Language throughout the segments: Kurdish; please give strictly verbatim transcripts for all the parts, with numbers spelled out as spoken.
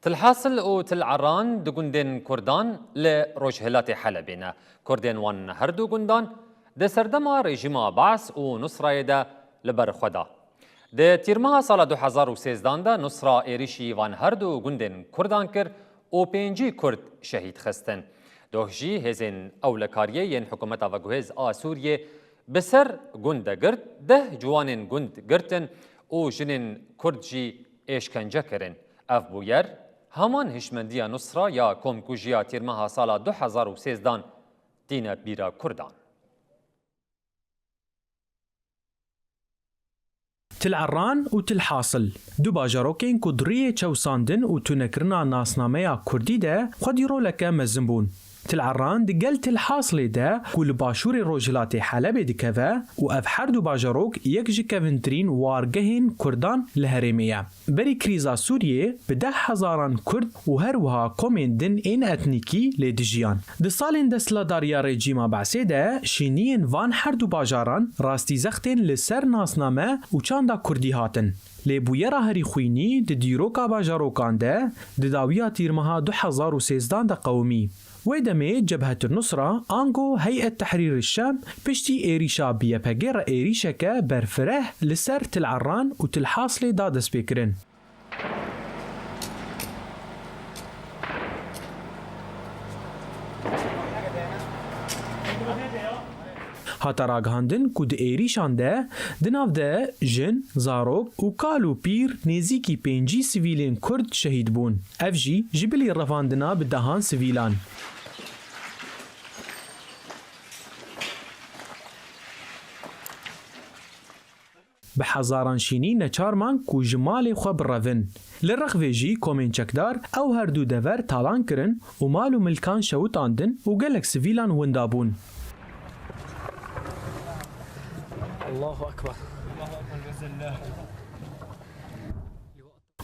Til Hasil û Til Eran du gundên Kurdan li rojhilatê Helebê ne. Kurdên wan her du gundan di serdema rejîma Baas û Nusrayê de li ber xwe da. Di tîrmeha sala du hezar û sêzdan de Nusra êrîşî van her du gundên Kurdan kir û pêncî Kurd şehîd xistin. Doh jî hêzên ewlekariyê yên hikûmeta veguhêz a Sûriyê bi ser gund de girt, deh ciwanên gund girtin û jinên Kurd jî êşkence kirin. Ev bûyer heman hişmendiya Nusra ya komkujiya tîrmeha sala du hezar û sêzdan tîne bîra Kurdan. Til Eran û Til Hasil, du bajarokên ku di riyê çewsandin û tunekirina nasnameya kurdî de xwedî roleke mezin bûn. Til Eran di gel Til Hasilê de ku li başûrê rojhilatê Helebê dikeve û ev her du bajarok yek ji kevintirîn wargehên kurdan li herêmê ye. Berî krîza Sûriyê bi deh hezaran Kurd û her wiha komên din ên etnîkî lê dijiyan. Di salên desthilatdariya rejîma Be'sê de şîniyên van her du bajaran rastî zextên li ser nasname û çanda kurdî hatin. Lê bûyera herî xwînî di dîroka bajarokan de di dawiya tîrmeha du hezar û sêzdan de qewimî. Wê demê Cebhetin Nusra, ango Heyet Tehrîr Şam, piştî êrîşa bi Y P G re êrîşeke berfireh li ser Til Eran û Til Haslê da destpêkirin. Hate ragihandin ku di êrîşan de di nav de jin, zarok û kal û pîr nêzîkî pêncî sivîlên Kurd şehîd bûn. Ev jî ji bilî revandina bi dehan sivîlan. Bi hezaran şînî neçar man ku ji malê xwe birevin. Li rex vê jî komên çekdar ew her du dever talan kirin û mal û milkan şewitandin û gelek sivîlan winda bûn. Allahu Ekber.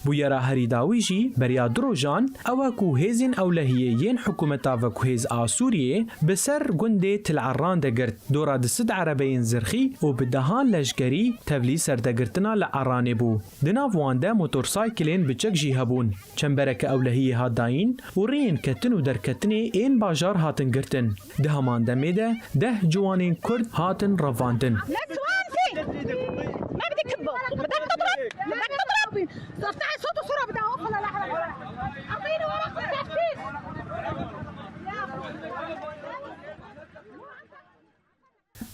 Bûyera herî dawî jî beriya du rojan ew e ku hêzên ewlehiyê yên hikûmeta veguhêz a Sûriyê bi ser gundê Til Eran de girt. Dora du sed erebeyên zirxî û bi dehan leşkerî tevlî serdegirtina li Eranê bû. Di nav wan de motorsaykilên bi çek jî hebûn. Çembereke ewlehiyê hat dayîn û rêyên ketin û derketinê ên bajar hatin girtin. Di heman demê de deh ciwanên Kurd hatin revandin. نسوانتي! ما بدي كبه، بدك تضرب؟ بدك تضرب؟ افتحي صوت وصورة، بدي أوقف ولا لا؟ أعطيني ورقة تفتيش.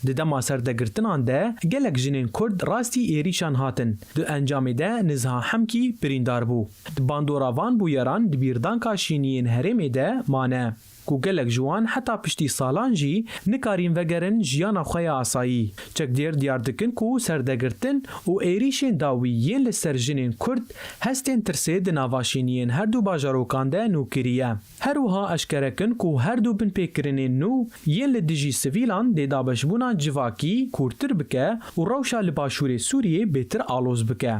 Di dema serdegirtinan de gelek jinên Kurd rastî êrîşan hatin. Di encamê de Nizha Hemkî birîndar bû. Di bandora van bûyeran di bîrdanka şîniyên herêmê de mane. Ku gelek ji wan heta piştî salan jî nikarîn vegerin jiyana xwe ya asayî. Çekdêr diyar dikin ku serdegirtin û êrîşên dawî yên li ser jinên Kurd hestên tirsê di nava şîniyên her du bajarokan de nû kiriye. Her wiha eşkere kin ku her du binpêkirinên nû yên li dijî sivîlan dê dabeşbûna civakî kûrtir bike û rewşa li başûrê Sûriyê bêtir aloz bike.